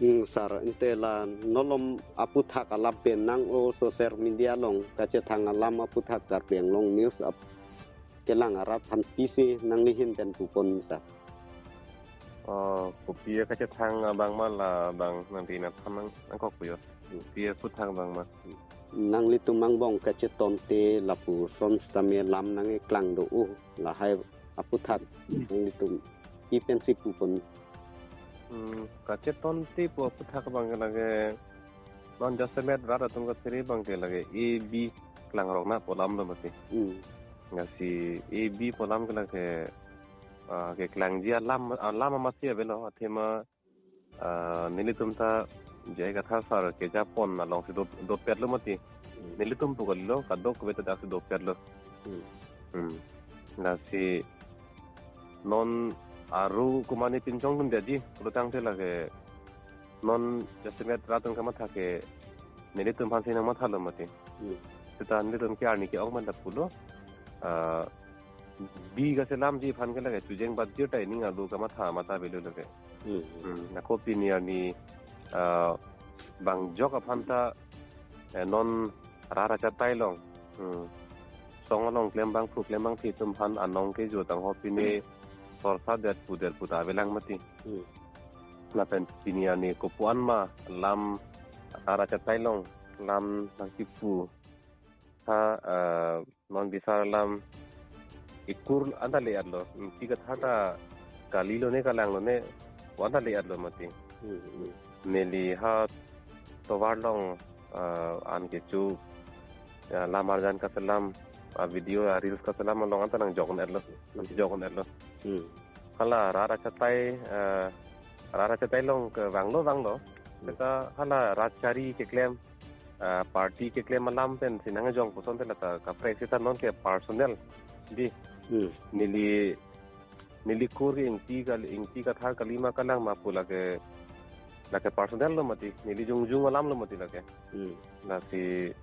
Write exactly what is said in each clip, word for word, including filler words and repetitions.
Hmm, sir, ante la nolom aputhak alam pen nang o social media along kachethang alam aputhak Karbi Anglong News ap kelang arat aphan pisi nanglihin pen pupon, sir? Oh, kopi kachethang abang ma la abang nangtina than nang nangkok puyo. Kopi aputhak abang ma. Nanglitum angbong kachetonte lapuson sitame lam nangkeklang do, uh, lahai aputhak nanglitum pi pensi pupon? Hmm, kachetonte pu aputhak abang ke lake non jasemet rat atum kaseri abang ke lake A B klangrok na pu alam lo mati. Hmm. Lasi A B pu alam ke lake, ah, keklangji alam, alam amatsi avelo, athema, ah, nelitum ta J I Kathar sir kejapon alongsi dot, dotpetlo mati. Hmm. Nelitum pu kalilo, kadokave ta daksi dotpetlo. Hmm. Hmm. Lasi non aru kumani pinchong dun daji, pulotangte lake non jasemet rat atum kamatha ke nelitum aphansi nangmathalo mati. Hmm. Seta nelitum ke arni ke-ong man ta pulo. Ah, B kaselamji aphan ke lake chojeng batjir ta ining alu kamatha matha avelo lake. Hmm. Hmm. Nako pini arni, ah, bang jok aphan ta, eh, non rat achatai along. Hmm. Song along klembangphu klembangphi atum aphan anong kejo tangho pini sorsa det pu det pu ta avelang mati. Hmm. Lapen pini arni kopuan ma lam rat achatai along lam nangkipu ha, ah, non bisar alam ikur anta le-etlo. Hmm, pi katha ta kalilo ne kalang lo ne pu anta le-etlo mati. Hmm, hmm. Neli ha tovar along, ah, an kecho, ah, lam arjan kaselam, ah, video, ah, reels kaselam along anta nangjok-etlo, nangjok-etlo. Hmm. Hala rat achatai, ah, rat achatai along kevanglo vanglo. Hmm. Seta hala rat chari keklem, ah, party keklem alam pensi nangjong pusonte lata kaprek seta non ke personal. Di. Hmm. Neli, neli kur ke Ingti kali, Ingti Kathar kalima kalang ma pu lake, lake personal lo mati. Neli jongjong alam lo mati lake. Hmm. Lasi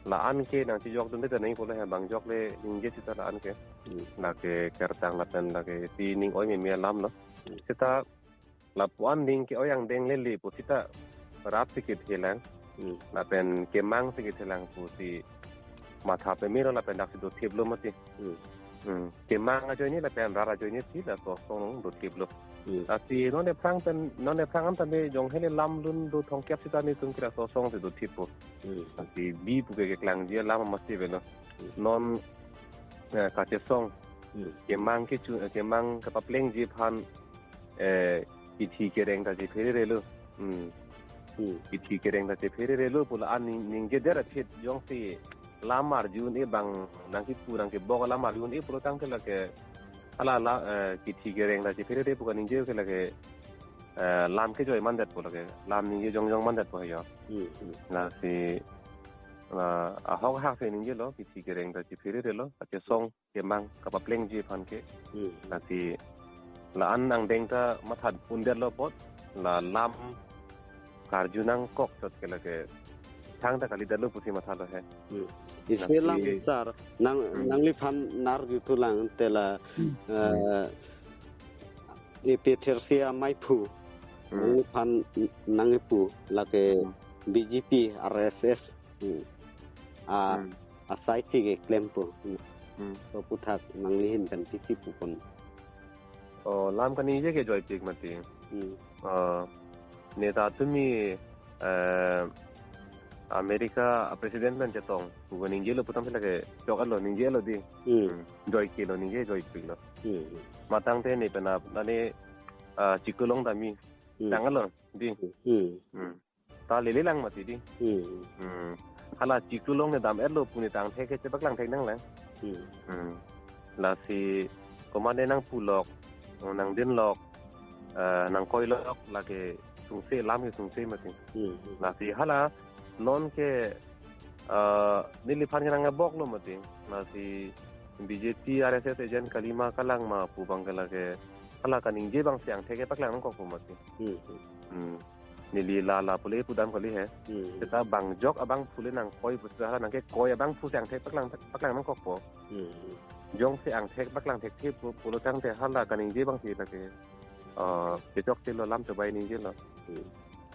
la-an ke nangchejok dunde ta nangji pulo he, bang jok le ningje seta la-an ke. Hmm. Lake kertang lapen lake si ning oi meme alam lo. Hmm. Seta lapu-an ning ke-oi angdeng lele pu seta rat si kethe lang. Hmm. Lapen kemang si kethe lang pusi matha pemelo lapen daksi dothiplo mati. Hmm. Hmm. Kemang ajoine lapen rat ajoine si laso asong dothiplo. Hmm. Lasi non aphrang pen, non aphrang an tame jong hele lam lun do thomkep seta nelitum ke laso asong si dothippo. Hmm. Lasi B pu ke keklangji alam amatsi avelo. Hmm. Non, eh, kachesong. Hmm. Kemang kecho, kemang kapaplengji aphan, eh, kithi kereng ta chephererelo. Hmm. Hmm. Kithi kereng ta chephererelo pu la-an ning, ningjedet aphi jongsi lam arju un-e bang nangkipu nangkebok alam arju un-e pulotangte lake hala la, eh, kithi kereng ta chepherere pu kaningje ke lake, eh, lam kejoi mandetpo lake, lam ningje jongjong mandetpo he jo. Hmm, hmm. Lasi, la ahok hak si ningjelo, kithi kereng ta chephererelo, kachesong kemang kapaplengji aphan ke. Hmm. Lasi la-an angdeng ta matha pundetlo apot, la lam karju nangkok chot ke lake thangta kalidetlo pusi mathalo he. Hmm. Isi alam, lasi, sir, nang, hmm, nangliphan nang-arjuthulang te la, hmm, eh, A P H L C amaiphu, hmm, nangliphan nangkipu lake, hmm, B J P, R S S, hmm, a, hmm, asai si keklempo. Hmm. So aputhak nanglihin pen pisi pupon? Oh, lam kaningje ke joipik mati. Hmm. Ah, neta tumi, eh, America a president pen chetong pu kaningjelo pu tame lake chok-etlo, ningjelo di. Hmm. Hmm. Joikelo ningje, joipiklo. Hmm. Matangte ne penap nane, ah, chiklo long tame. Hmm. Tanglo di. Hmm. Hmm. Ta lele lang mati di. Hmm. Hmm. Hala chiklo long ne dam-etlo pu ne ta angthek ke chepaklang thek nanglang. Hmm. Hmm. Lasi komane nangpulok, nangdinlok, eh, nangkoilok lake sungse, lam ke sungse mati. Hmm. Lasi hala non ke, eh, neliphan ke nangboklo mati. Lasi B J P R S S agent kalima kalang ma pu abang ke lake hala kaningje abang si angthek ke paklang nangkokpo mati. Hmm. Hmm. Neli la la pule pudam kali he. Hmm. Seta bang jok abangphu le nangkoi pu seta hala nangkekoi abangphu si angthek paklang, paklang nangkokpo. Hmm. Jongsi angthek paklang thekthe pu, pulotangte hala kaningje abang si lake, ah, kechok si lo, lam chobai ningjelo. Hmm.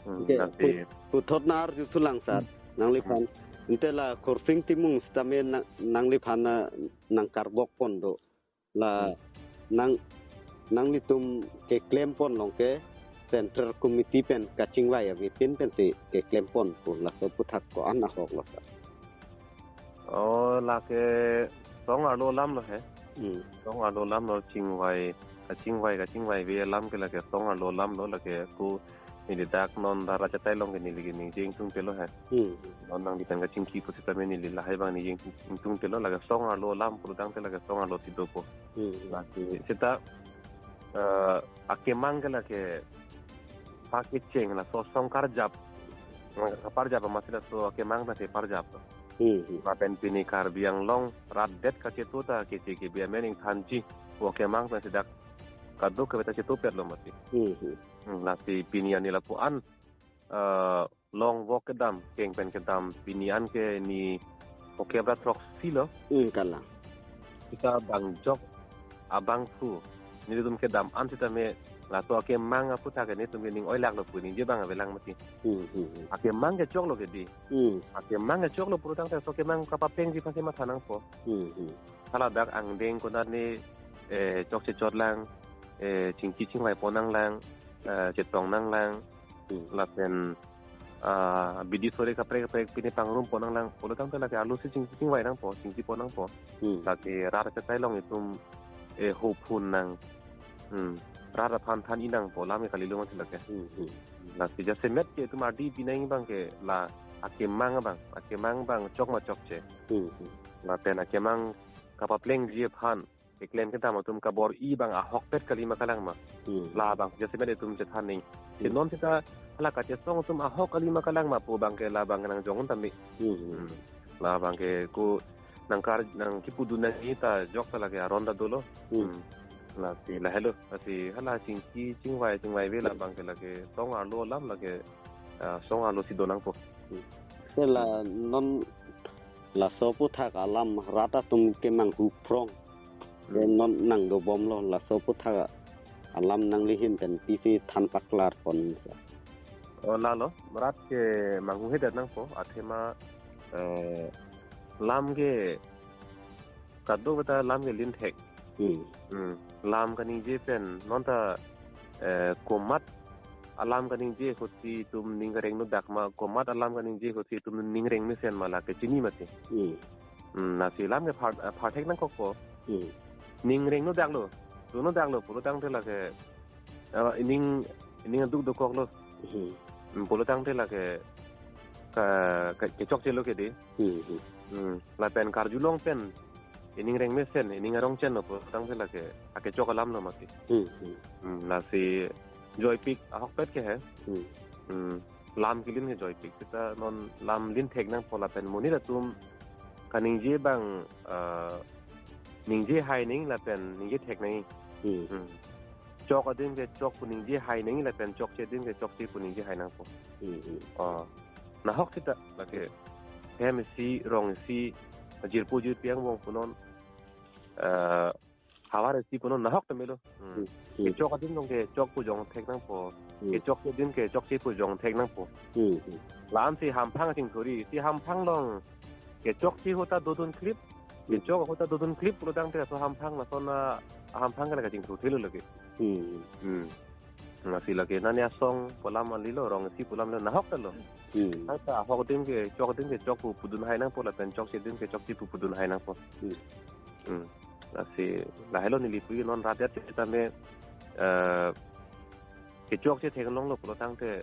Hmm, okay, lasi put-, puthot nang arjuthulang sir. Hmm. Nangliphan. Hmm. Ante la Khorsing Timung sitame nang, nangliphan na nangkarbok pon do. La, hmm, nang, nanglitum keklem pon long ke Central Committee pen kachingvai ave tin pensi keklem pon pu laso aputhak ko-an ahok lo sir? Oh, lake song arlo alam lo he. Hmm. Song arlo alam lo chingvai, kachingvai, kachingvai ave alam ke lake song arlo alam lo lake ku neli dak non rat achatai along ke neli ke ningje ingtungte lo he. Hmm. Non nangli pen kachingki pusitame neli lahai abang ningje ingtung, ingtungte lo lake song arlo alam pulotangte lake song arlo si dopo. Hmm. Lasi seta, eh, akemang ke lake pakecheng laso song karjap. Kaparjap amatsi laso akemang ta si parjap. Hmm, hmm. Lapen pini Karbi Anglong rat det kachetu ta keche kebi amen ingthanji pu akemang ta si dak kadokave ta chetupet lo mati. Hmm, hmm. Hmm, lasi pini ani lapuan, eh, longvok kedam, keng pen kedam, pini an ke ni okebra throksi lo. Hmm, kalang. Seta bang jok abangphu nelitum kedam an sitame laso akemang aputhak ke nelitum ke ning oilak lo pu ningje abang avelang mati. Hmm, hmm, hmm. Akemang ke choklo ke di. Hmm. Akemang ke choklo pulotangte laso akemang kapaplengji aphansi matha nangpo. Hmm, hmm. Hala dak angdeng konat ni, eh, chokche chotlang, eh, chingki chingvai pon nanglang, eh, chetong nanglang, hmm, lapen, ah, bidi sore kaprek kaprek pine pangrum pon nanglang pulotangte lake arlo si chingki chingvai nangpo, chingki pon nangpo. Hmm. Lake rat achatai along itum, eh, hophun nang. Hmm. Rat aphan than-i nangpo alam ke kalilo mati lake. Hmm, hmm. Lasi jasemet ke itum ardi pinang abang ke la akemang abang, akemang abang chok ma chokche. Hmm, hmm. Lapen akemang kapaplengji aphan keklem kedam atum kabor-i abang ahokpet kali ma kalang ma. Hmm. Labang jasemet itum chethan nang. Hmm. Si non seta hala kachesong atum ahok kali ma kalang ma pu abang ke labang ke nangjong tame. Hmm. Hmm. Labang ke ku nangkar, nangkipudun nangji ta jok ta lake aron ta dolo. Hmm. Hmm. Lasi lahelo, lasi hala chingki chingvai chingvai ave labang ke lake song arlo alam lake, ah, song arlo si do nangpo. Hmm. Te la non laso aputhak alam rat atum kemanghu phrong. Hmm. Te non nangdobomlo laso aputhak alam nangli ahin pen pisi than paklar pon sir? Oh, lalo, rat kemanghuhedet nangpo, athema, eh, lam ke kadokave ta lam ke linthek. Hmm. Hmm. Lam kaningje pen non ta, eh, komat alam kaningje ahut si itum ning kareng nodak ma, komat alam kaningje ahut si itum ning reng mesen ma lake chini mati. Hmm. Hmm, lasi lam ke phar, phar thek nangkokpo. Hmm. Ning reng nodak lo, do nodak lo pulotangte lake, eh, ining, ining aduk dokok lo. Hmm. Hmm, pulotangte lake ka, ka, kechokche lo ke di. Hmm, hmm. Hmm, lapen karjulong pen ining reng mesen, ining arong chen lo pulotangte lake akechok alam lo mati. Hmm, hmm. Hmm, lasi joipik ahokpet ke he. Hmm. Hmm. Lam kelin ke joipik. Seta non lam linthek nangpo lapen monit atum kaningje abang, eh, ningje hai nang lapen ningje thek nang. Hmm. Hmm. Chok adim ke chok pu ningje hai nang lapen chokche adim ke chokche pu ningje hai nangpo. Hmm, hmm. Oh. Nahok seta lake hem isi, rong isi, jirpo jirpi angbong punon, eh, havar isi punon nahok tame lo. Hmm. Hmm. Kechok adim along kechok pu jong thek nangpo. Hmm. Kechokche adim kechokche pu jong thek nangpo. Hmm, hmm. La-an si hamphang chingthuri, si hamphang along kechokche ahut ta dodun klip. Hmm. Kechok ahut ta dodun klip pulotangte laso hamphang lason a hamphang ke lake chingthur thelo lake. Hmm. Hmm. Lasi lake nani asong pu alam kalilo, rong isi pu alam lo, nahok ta lo. Hmm. Hai ta ahok adim ke chok adim ke chok pu pudun hai nangpo lapen chokche adim ke chokche pu pudun hai nangpo. Hmm. Hmm. Lasi lahelo neli pu non rat det sitame, eh, kechokche theklong lo pulotangte,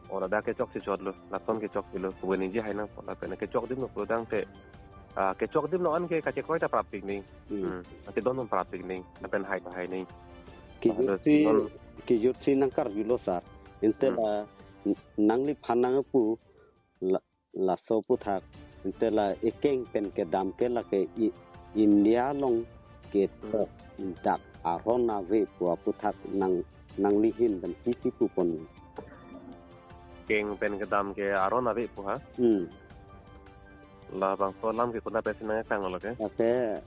oh, ladak kechokche chot lo, lason kechokche lo pu ningje hai nangpo lapen kechok adim lo pulotangte, ah, kechok adim along an ke kachekroi ta prapik nang. Hmm. Hmm. Kachedondun prapik nang, lapen hai ta hai nang. Kejut, ah, si, non kejut si nangkarjulo sir. Ante, hmm, la n-, nangliphan nangpu la, laso aputhak. Ante la ekeng pen kedam ke lake I-, India along kethok, hmm, dak aron ave pu aputhak nang, nangli ahin pen pisi pupon? Keng pen kedam ke aron ave pu ha? Hmm. Labangso alam ke konat pensi nangkang lo ke? Lake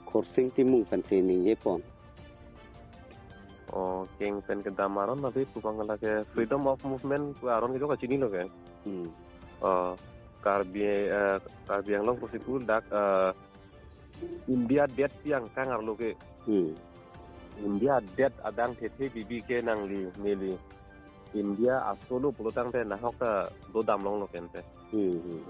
Khorsing Timung pensi ningjepon. Oh, keng pen kedam aron ave pu abang lake freedom of movement pu aron kejok kachinilo ke. Hmm. Oh, Karbi, eh, Karbi Anglong pusi pu dak, eh, India det si angkang arlo ke. Hmm. India det adang thethe bibi ke nangli neli India asolo pulo tangte nahok ta dodam longlo kente. Hmm, hmm.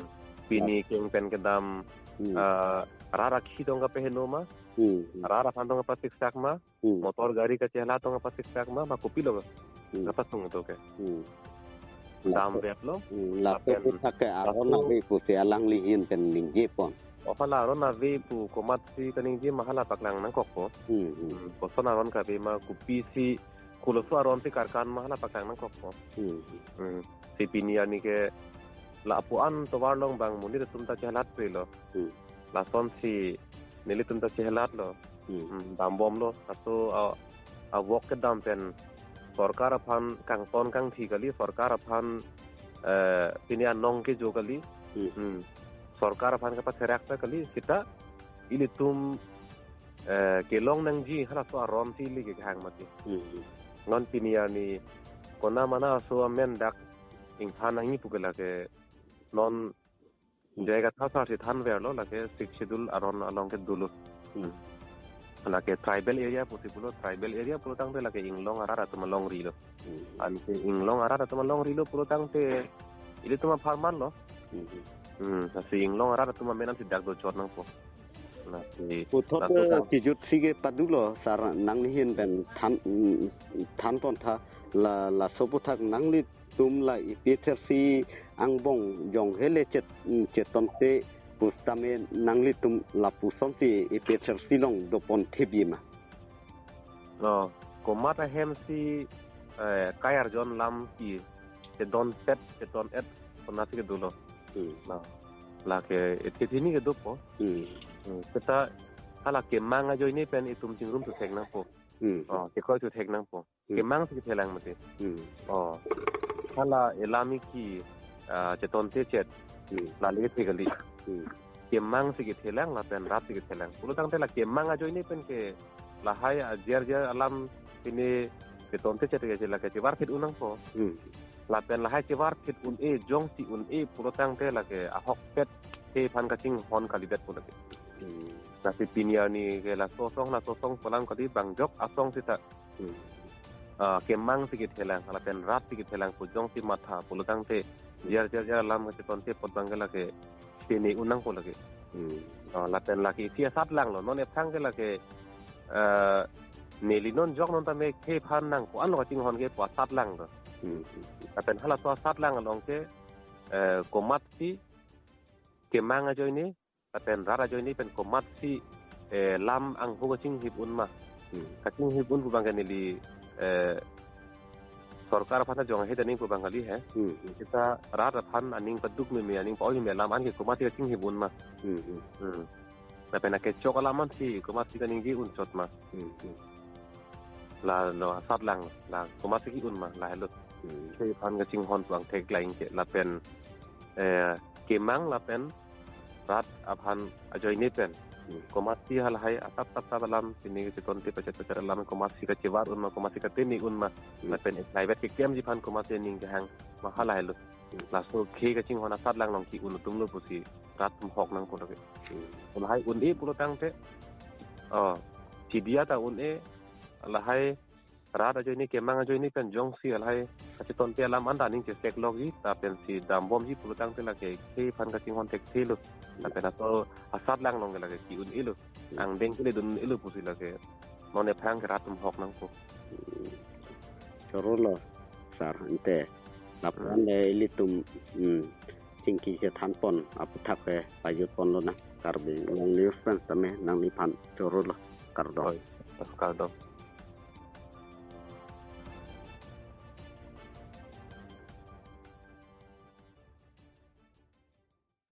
Pini keng pen kedam, hmm, eh, rat akhei tong kapeheno ma, hmm, hmm, rat aphan tong kapasiksak ma, hmm, motor gari kachehela tong kapasiksak ma, ma kopilo, hmm, kapasung itu ke. Hmm. Dam laso, vet lo, hmm, laso lapen puthak ke aron laso ave pusi alangli ahin pen ningje pon. Ohala aron ave pu komatsi kaningje ma hala paklang nangkokpo. Hmm, hmm. Hmm, koson aron kave ma kopisi koloso aron si karkan ma hala paklang nangkokpo. Hmm. Hmm. Si pini arni ke lapu-an tovar along bang monit atum ta chehelat prelo. Hmm. Lasonsi nelitum ta chehelatlo. Hmm. Hmm, dambomlo. Laso a, avok kedam pen sorkar aphan kangton kangthi kali, sorkar aphan, eh, pini anong kejo kali. Hmm. Hmm. Sorkar aphan kapatherak ta kali, seta ilitum, eh, kelong nangji halaso aron si ili kehang mati. Hmm. Non pini arni kona mana aso amen dak ingthan nangji pu ke lake non J I Kathar sir si thanverlo lake Sixth Schedule aron along ke dolo. Hmm. Lake tribal area pusi pulo, tribal area pulo tangte lake inglong arat atum alongrilo. Hmm. Anke inglong arat atum alongrilo pulo tangte ilitum apharman lo. Hmm. Hmm, lasi inglong arat atum amen an si dak dochot nangpo. Lasi puthot, laso eh, tang- kejut si ke padulo sir nangli ahin pen than, mm, than pon tha la, laso puthak nanglitum la A P H L C angbong jong hele chet, mm, chetonte pusitame nanglitum lapuson si A P H L C along dopon thebi ma. Oh, komat ahem si, eh, kai arjon alam si chedon pet, chedon et, konatsi kedo lo. Hmm. Na, lake ethe thini kedopo. Hmm. Hmm. Seta hala kemang ajoine pen itum chingrum thu thek nangpo. Hmm. Oh, kekroi thu thek nangpo. Hmm. Kemang si kethelang mati. Hmm. Oh. Hala elami ke, ah, chetonte chet. Hmm. Lale kethe kali. Hmm. Kemang si kethelang lapen rat si kethelang. Pulo tangte la kemang ajoine pen ke lahai ajer jer alam pine chetonte chet ke lake chevarphit un nangpo. Hmm. Lapen lahai chevarphit un-e jongsi un-e pulo tangte lake ahokpet khei aphan kachinghon kalidetpo lake. Hmm. Lasi pini arni ke laso asong laso asong pu alam kali, bang jok asong seta. Hmm. Ah, kemang si kethelang, lapen rat si kethelang pu jongsi matha pulo tangte, jer jer jer alam kachetonte apot abang ke lake sene un nangpo lake. Hmm. Ah, lapen lake isi asatlang lo, non ephrang ke lake, eh, neli non jok non tame khei aphan nang ko-an lo kachinghon ke pu asatlang lo. Hmm. Lapen halaso asatlang along ke, eh, komatsi kemang ajoine, lapen rat ajoine pen komatsi, eh, lam angho kachinghip un ma. Hmm. Kachinghip un pu abang ke neli, eh, sorkar aphan ta jong he daning pu abang kali he. Hmm. Seta rat aphan aning paduk meme, aning pa-oi meme alam an ke komatsi kachinghip un ma. Hmm, hmm. Hmm. Lapen akechok alam an si komatsi kaningje un chot ma. Hmm, hmm. La lo asatlang, la komatsi ki-un ma, lahelo. Hmm. Khei aphan kachinghon pu angthek lain ke lapen, eh, kemang lapen rat aphan ajoine pen. Hmm. Komatsi halahai asap sap sap alam, pine chetonte pachet pachet alam komatsi kachevar un ma, komatsi katene un ma. Hmm. Lapen private keklemji aphan komatsi ning kehang ma, halahelo. Hmm. Laso khei kachinghon asatlang along ki-un atum lo pusi rat atum hok nangpo lake. Hmm. Lahai un-e pulo tangte, oh, chidia ta un-e, lahai rat ajoine kemang ajoine pen jongsi lahai kachetonte alam anta aning chesek lokji, lapen si dambomji pulo tangte lake khei aphan kachinghon thekthe lo. Lapen laso asatlang along ke lake ki-un-e lo. Hmm. Angdeng kele dun-e lo pusi lake non ephrang ke rat atum hok nangpo. Hmm. Choro lo, sir, ante. Lapu-an, hmm, le ilitum, hmm, chingki chethan pon aputhak ke pajut pon lonang. Karbi Anglong News pen tame nangliphan choro lo. Kardom. Oi, kardom.